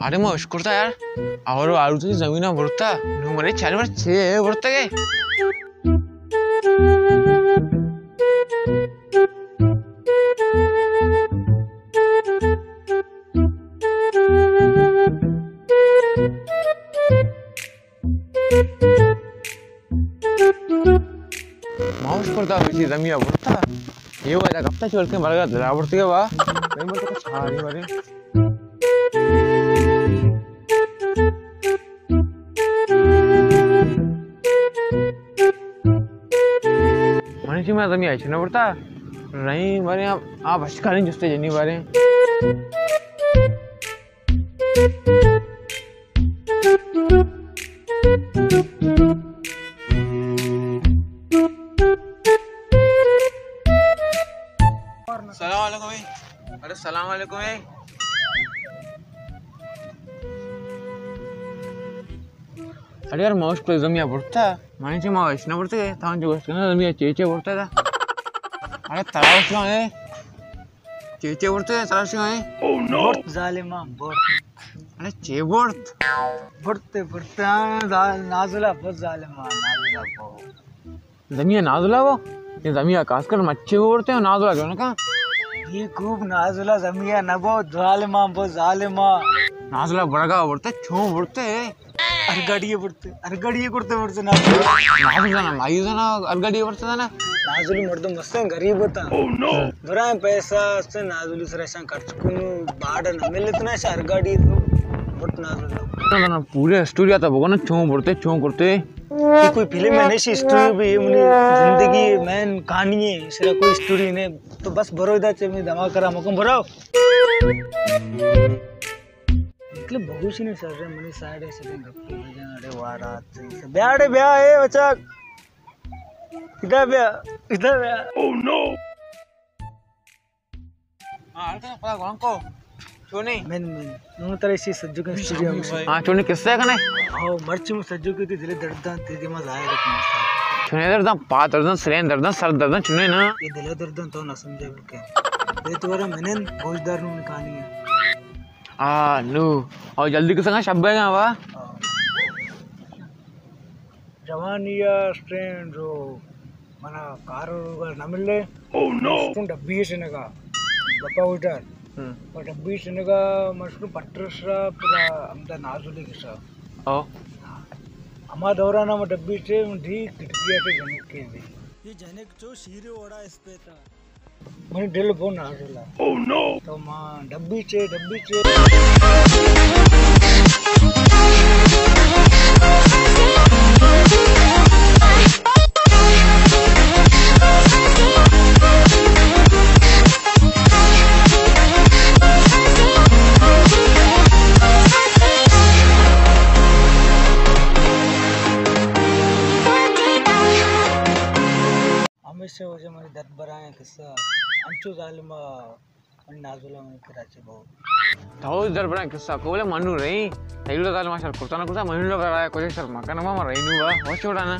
اڑے ما اشکرتا یار، اور آلو تو زمین برتا، نو مرے چار بار چھ برتا گئے۔ ماوش کرتا پیچھے زمین برتا۔ یہ وجہ کپتا چول کے برگا دلا برتی ہے وا۔ نہیں بولتا کچھ ہاری بارے۔ منی چی ما زمین آئی چھ نہ برتا۔ نہیں بارے آپ، آپ اشکاری جستے جنی بارے۔ السلام علیکم بھائی۔ ارے السلام علیکم بھائی۔ ارے یار، ماوش کو زمین برتا۔ مانی چی ماوش نہ برتا، تاں جو گوشت کنا زمین چے چے برتا دا۔ ارے تراوش نہ ہے۔ چے چے برتے تراشی ہیں؟ برت ظالمان، برت۔ ارے چے برت؟ برتے، برتے، ہاں، زا-، نازلہ بہت ظالمان، نازلہ بہت۔ زمین نازلہ وہ؟ یہ زمین خاص کر مچھے برتے ہیں، نازلہ کیوں نہ کہا؟ یہ خوب نازلہ زمین نہ بہت ظالمان، بہت ظالمان۔ نازلہ بڑگا برتے، چھو برتے۔ ہر گاڑی برتے، ہر گاڑی کرتے برتے نازل۔ نازل جانا، مائی جانا، ہر گاڑی برتے جانا۔ نازل مردم مستن غریب ہوتا۔ برائیں پیسہ است نازل سر ایسا خرچ کنو، باڑ نہ ملت نا، ہر گاڑی برت نازل۔ نا، نا، پورے اسٹوری آتا بگو نا، چون برتے، چون کرتے۔ یہ کوئی فلم ہے نہیں، اسٹوری بھی منی زندگی میں کہانی ہے، سرا کوئی اسٹوری نہیں۔ تو بس برو ادا چے میں دماغ کرا مکم برو۔ نکلے بگوشی نے سر منی سائیڈ سے گپ بجن۔ اڑے وارات بیا، اڑے بیا، اے بچا۔ ادا بیا، ادا بیا۔ او نو۔ ہاں، ہلکا پڑا گوانکو۔ چونی؟ من، من۔ نو ترے سی سجو کے اسٹوڈیو میں۔ ہاں، چونی قصہ کنے؟ ہاں، مرچی مو سجو کے دل درداں تے دما ظاہر ہے۔ چونے درداں، پا درداں، سرین درداں، سر درداں، چونے نا۔ یہ دل درداں تو نہ سمجھے بلکہ۔ یہ تو ورا منن گوشدار نو نکانی ہے۔ آ، نو۔ او جلدی کسنگا شب بیگا وا۔ جوانی ء اسٹرینڈ جو منا کار روزگار نہ ملے۔ او نو۔ اسکول ڈبی اے شنگا۔ بپا ویٹر۔ ہم۔ اور ڈبی اے شنگا مشکو پٹرس را پورا ہمدا نازلی کسا۔ او۔ ہما دورانا ما ڈبی سے دی کٹکیا تے جنک کے دی۔ یہ جنک چو شیر وڑا اسپیتا۔ منی دل بو نازل ء۔ او نو! تو ما ڈبی چے، ڈبی چے۔ ہمیشہ وجہ منی درد برائیں قصہ انچو ظالم ء منی نازل ء منی کراچی بہو۔ تو درد برائیں قصہ کولے منو رہی۔ تیلو ظالم ء شر کرتا نہ کرتا، منو لوگ رایا کجا شر مکن ما رہی نو با۔ ہوش اڑانا۔